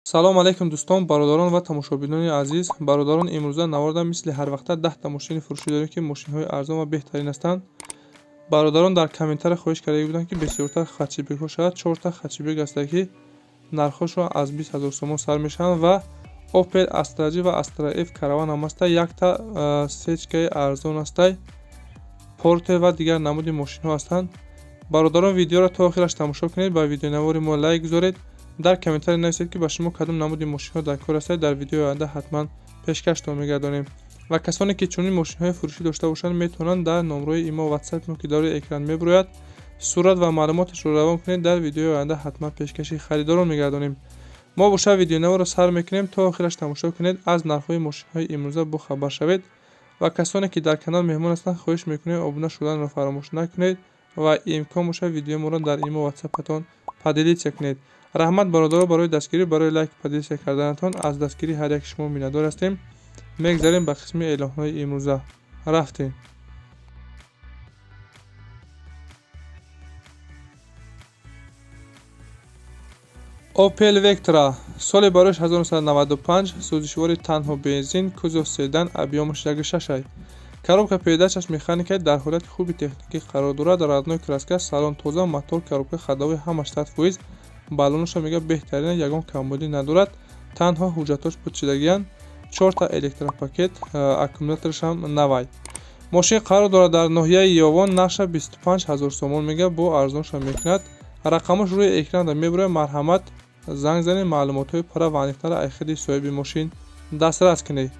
Салом алейкум, дӯстон, бародарон ва тамошобинони азиз. Бародарон, имрӯза наворда мисли ҳар вақта 10та мошини фурӯшӣ дорем, ки мошинҳои арзон ва беҳтарин ҳастанд. Бародарон дар комментария хоҳиш карда буданд, ки бисёртар хэтчбекҳо шавад. Чорта хэтчбек ҳастанд, ки нархҳошон аз 20 ҳазор сомон сар мешаванд ва Opel Astra G ва Astra F Caravan ҳам ҳаста, якта сечкаи арзон ҳастай, Порте ва дигар намуди мошинҳо ҳастанд. Бародарон, видеоро то охираш тамошо кунед, ба видеонавори мо лайк гузоред, дар комментария нависед, ки ба шумо кадом намуди мошинҳо дар кор ҳастад. Дар видеои оянда ҳатман пешкаштон мегардонем. Ва касоне ки чунин мошинҳои фурӯшӣ дошта бошанд, метавонанд дар номрои имо ватсап мо, ки дар рӯи экран мебурояд, сурат ва маълумоташро равон кунед. Дар видеои оянда ҳатман пешкаши харидорон мегардонем. Мо боша видеонаворо сар мекунем, то охираш тамошо кунед, аз нархҳои мошинҳои имрӯза бохабар шавед. Ва касоне ки дар канал меҳмон ҳастанд, хоҳиш мекунем, обуна шуданро фаромӯш накунед ва имкон бошад, видеои моро дар имо ватсапатон поделиться кунед. Раҳмат, бародаро, барои дастгирӣ, барои лайк, поделиться карданатон. Аз дастгирии ҳар яки шумо миннатдор ҳастем. Мегзарем ба қисми эълонҳои имрӯза, рафтем. Opel Vectra, соли барош 1995, сӯзишвори танҳо бензин, кузов седан, объёмаш 1,6, коробка передачаш механикай, дар ҳолати хуби техникӣ қарор дорад, родной краска, салон тоза, мотор, коробка, ходовой ҳамаш 100%, баллонаша мега беҳтарина, ягон камбудӣ надорад, танҳо ҳуҷҷатош пудшидагиянд, чорта электропакет, аккумуляторашам навай. Мошин қарор дорад дар ноҳияи Ёвон, нархша 25 ҳазор сомон мега, бо арзонша мекунад. Рақамош рӯи экранда мебурояд, марҳамат, занг занед, маълумотҳои пурра ва аниқтара аз худи соҳиби мошин дастрас кунед.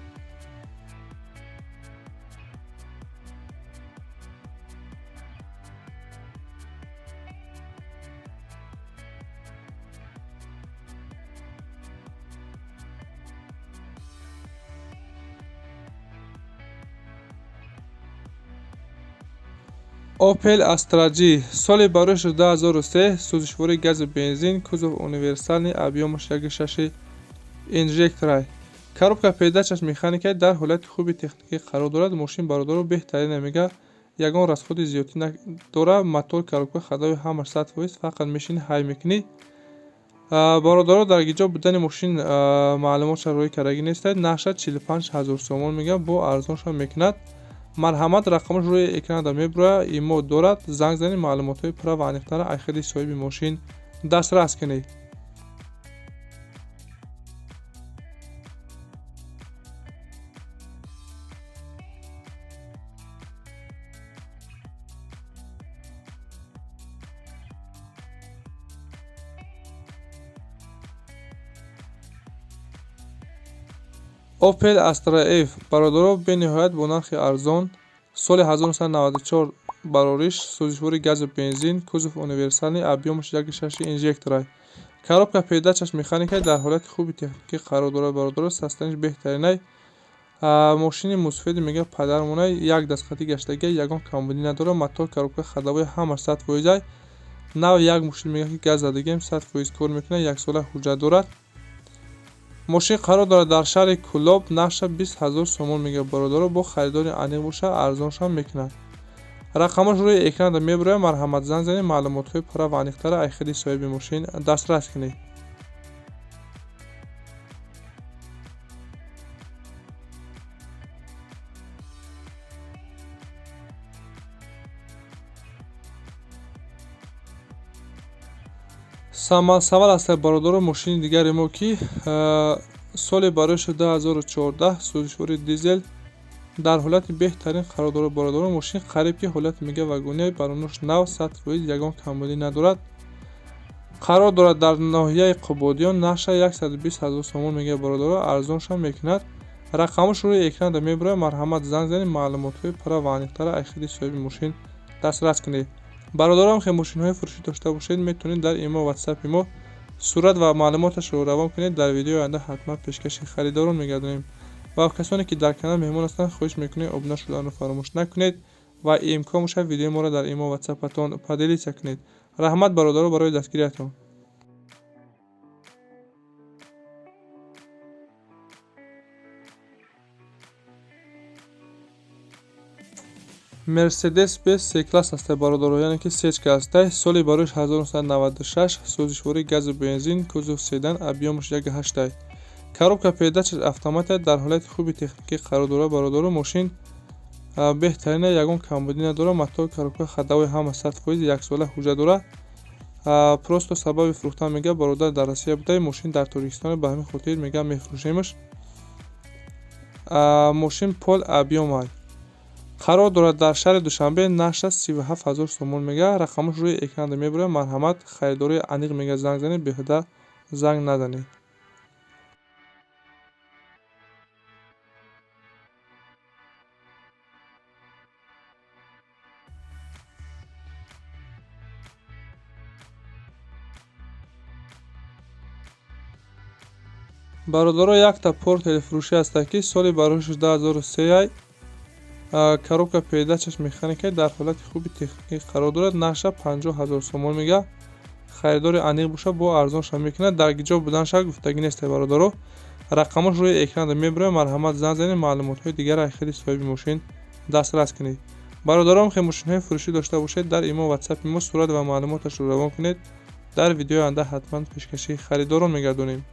Opel Astra G, соли барош 2003, сӯзишвори гази бензин, кузов универсальный, объёмаш 1,6, инжекторай, коробка передачаш механикай, дар ҳолати хуби техникӣ қарор дорад. Мошин, бародаро, беҳтарина мега, ягон расходи зиёдтӣ надорад, мотор, коробка, ходовой ҳамаш 100%, фақат мешини, ҳай мекунӣ. Бародаро, дар гиҷо будани мошин маълумотша роӣ кардагӣ нестад. Нархша 45 ҳазор сомон мега, бо арзонша мекунад. Марҳамат, рақамаш рӯи экранда мебурояд, имо дорад, занг занед, маълумотҳои пурра ва аниқтара аз худи соҳиби мошин дастрас кунед. Opel Astra F, бародаро, бениҳоят бо нархи арзон, соли 1994 барориш, сӯзишвори гази бензин, кузов универсальный, объёмаш 1,6, инжекторай, коробка передачаш механикай, дар ҳолати хуби техникӣ қарор дорад. Бародаро, состояниш беҳтаринай, мошини мусфеди мега падармонай, як дастхатӣ гаштагия, ягон камбудӣ надорад, мотор, коробка, ходовой ҳамаш 100%ай, нав як мошин мега, ки газ задагием, 100% кор мекунад, яксола ҳуҷҷат дорад. Мошин қарор дорад дар шаҳри Кӯлоб, нархша 20 ҳазор сомон мега. Бародаро, бо харидори аниқ боша, арзоншам мекунад. Рақамош рӯи экранда мебурояд, марҳамат, занг занед, маълумотҳои пурра ва аниқтара аз худи соҳиби мошин дастрас кунед. Самал аст, бародаро, мошини дигари мо, ки соли барои 2014, сӯзишвори дизел, дар ҳолати беҳтарин қарор дорад. Бародаро, мошин қариб ки ҳолати мега вагония, баронош нав, 100%, ягон камбудӣ надорад. Қарор дорад дар ноҳияи Қубодиён, нархша 120 ҳазор сомон мега. Бародаро, арзоншам мекунад. Рақамош рӯи экранда мебурояд, марҳамат, занг занед, маълумотҳои пурра ва аниқтара аз худи соҳиби мошин дастрас кунед. Бародарам, хе мошинҳои фурӯшӣ дошта бошед, метавонед дар имо ватсапи мо сурат ва маълумоташро равон кунед. Дар видеои оянда ҳатман пешкаши харидорон мегардонем. Ва касоне ки дар канал меҳмон ҳастанд, хоҳиш мекунем, обуна шуданро фаромӯш накунед ва имкон бошад, видеои моро дар имо ватсапатон поделиться кунед. Раҳмат, бародаро, барои дастгириятон. Mercedes Benz C-класс ҳастай бародаро, яъне ки сечка ҳастай. Соли бароиш 1996, сӯзишвории газу бензин, кузов седан, объёмаш 1,8. Коробка передачаш автоматия, дар ҳолати хуби техникӣ қарор дорад бародаро. Мошин беҳтарина, ягон камбудӣ надорад. Мотор, коробка, ходовой ҳама 100%, яксола ҳуҷҷат дорад. Просто сабаби фурӯхтан мега бародар дар Россия буда, мошин дар Тоҷикистон, ба ҳамин хотир мега мефурӯшемаш. Мошин пол объёмай. Қарор дорад дар шаҳри Душанбе, нархаш 37 ҳазор сомон мега. Рақамаш рӯи экранда мебарад. Марҳамат, харидори аниқ мега занг занед, беҳуда занг назанед. Бародаро, якта Портери фурӯшӣ ҳастад, ки соли бароиш 2003, коробка передачаш механика, дар ҳолати хуби техникӣ қарор дорад. Нархша 50 ҳазор сомон мега. Харидори аниқ боша, бо арзонша мекунад. Дар гиҷо буданша гуфтагӣ несте бародаро. Рақамаш рӯи экранда мебарад. Марҳамат, занг занед, маълумотҳои дигарро аз худи соҳиби мошин дастрас кунед. Бародарон, хе мошинҳои фурӯшӣ дошта бошед, дар имо ватсапи мо сурат ва маълумоташро равон кунед. Дар видеои оянда ҳатман пешкаши харидорон мегардонем.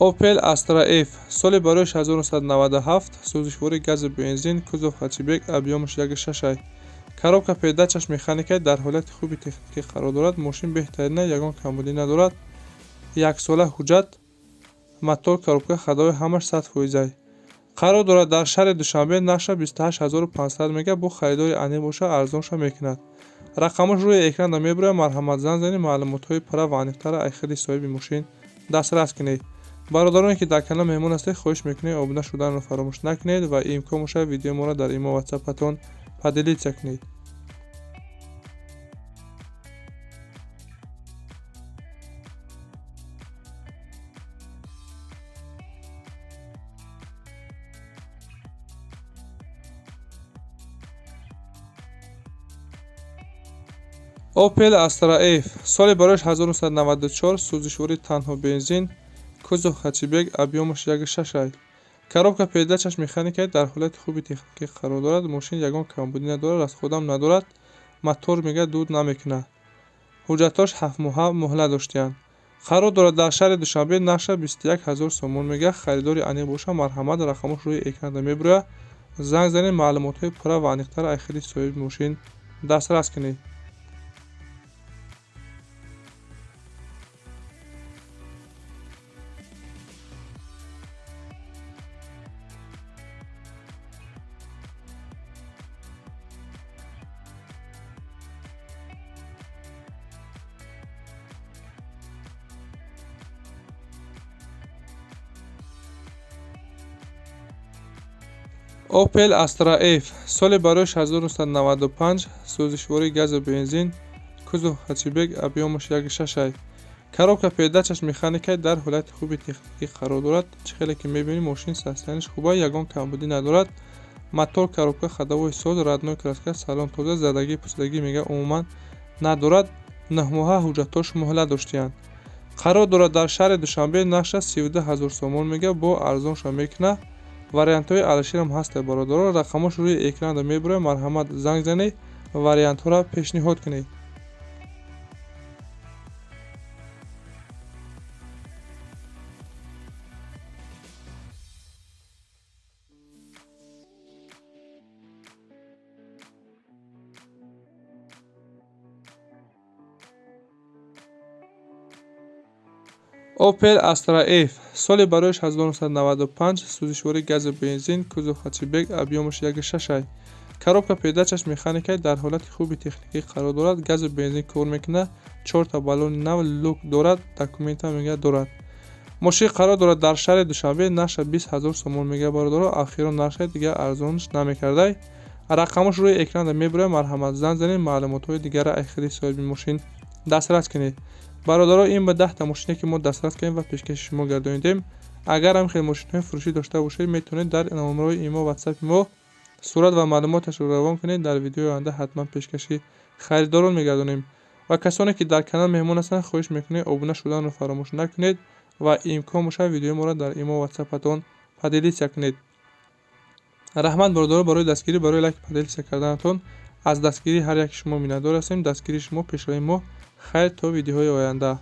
Opel Astra F, соли бароиш 1997, сӯзишвории газу бензин, кузов хэтчбек, объёмаш 1,6. Коробка передачаш механика, дар ҳолати хуби техникӣ қарор дорад. Мошин беҳтарина, ягон камбудӣ надорад. Яксола ҳуҷҷат, мотор, коробка, ходовой ҳамаш 100%. Қарор дорад дар шаҳри Душанбе, нархша 28500 мега. Бо харидори аниқ боша, арзонша мекунад. Рақамаш рӯи экранда мебарад. Марҳамат, занг занед, маълумотҳои пурра ва аниқтарро аз худи соҳиби мошин дастрас кунед. Бародароне ки дар канал меҳмон ҳастед, хоҳиш мекунем обуна шуданро фаромӯш накунед ва имкон бошад, видеои моро дар имо ватсапатон поделиться кунед. Opel Astra F, соли бароиш 1994, сӯзишвории танҳо бензин, кузов хэтчбек, объёмаш 1,6. Коробка передачаш механика, дар ҳолати хуби техникӣ қарор дорад. Мошин ягон камбудӣ надорад, расходам надорад. Мотор мега дуд намекунад. Ҳуҷҷатҳош ҳафтмоҳа муҳлат доштиянд. Қарор дорад дар шаҳри Душанбе, нархша 21 ҳазор сомон мега. Харидори аниқ боша, марҳамат, рақамаш рӯи экранда мебарояд. Занг занед, маълумотҳои пурра ва аниқтарро аз худи соҳиби мошин дастрас кунед. Opel Astra F, соли бароиш 1995, сӯзишвории газу бензин, кузов хэтчбек, объёмаш 1,6. Коробка передачаш механика, дар ҳолати хуби техникӣ қарор дорад. Чӣ хеле ки мебинем, мошин состоянияш хуба, ягон камбудӣ надорад. Мотор, коробка, ходовой соз, родной краска, салон тоза, задагӣ пусидагӣ мега умуман надорад. Нӯҳмоҳа ҳуҷҷатҳош муҳлат доштиянд. Қарор дорад дар шаҳри Душанбе, нархша 32 ҳазор сомон мега, бо арзонша мекунад. Вариантҳои алишерам ҳастанд бародаро. Рақамаш рӯи экранда мебарад. Марҳамат, занг занед, вариантҳоро пешниҳод кунед. Opel Astra F, соли бароиш 1995, сӯзишвории газу бензин, кузов хэтчбек, объёмаш 1,6. Коробка передачаш механика, дар ҳолати хуби техникӣ қарор дорад. Газу бензин кор мекунад, чорта баллони нав, люк дорад, документа мега дорад. Мошин қарор дорад дар шаҳри Душанбе, нархша 20 ҳазор сомон мега бародаро. Охирон нархша, дигар арзонш намекардай. Рақамаш рӯи экранда мебарад. Марҳамат, занг занед, маълумотҳои дигарро аз худи соҳиби мошин Дастрас кунед. Бародаро, ин ба 10та мошине, ки мо дастрас кардем ва пешкаши шумо гардонидем. Агар ҳам хел мошинҳои фурӯшӣ дошта бошед, метавонед дар номерҳои имо, ватсапи мо сурат ва маълумоташро равон кунед. Дар видеои оянда ҳатман пешкаши харидорон мегардонем. Ва касоне, ки дар канал меҳмон ҳастанд, хоҳиш мекунем, обуна шуданро фаромӯш накунед ва имкон бошад, видеои моро дар имо, ватсапатон поделиться кунед. Раҳмат, бародаро, барои дастгирӣ, барои лайк, поделиться карданатон. Аз дастгирии ҳар яки шумо миннатдор ҳастем. Дастгирии шумо пешравии мо. Хайр, то видеоҳои оянда.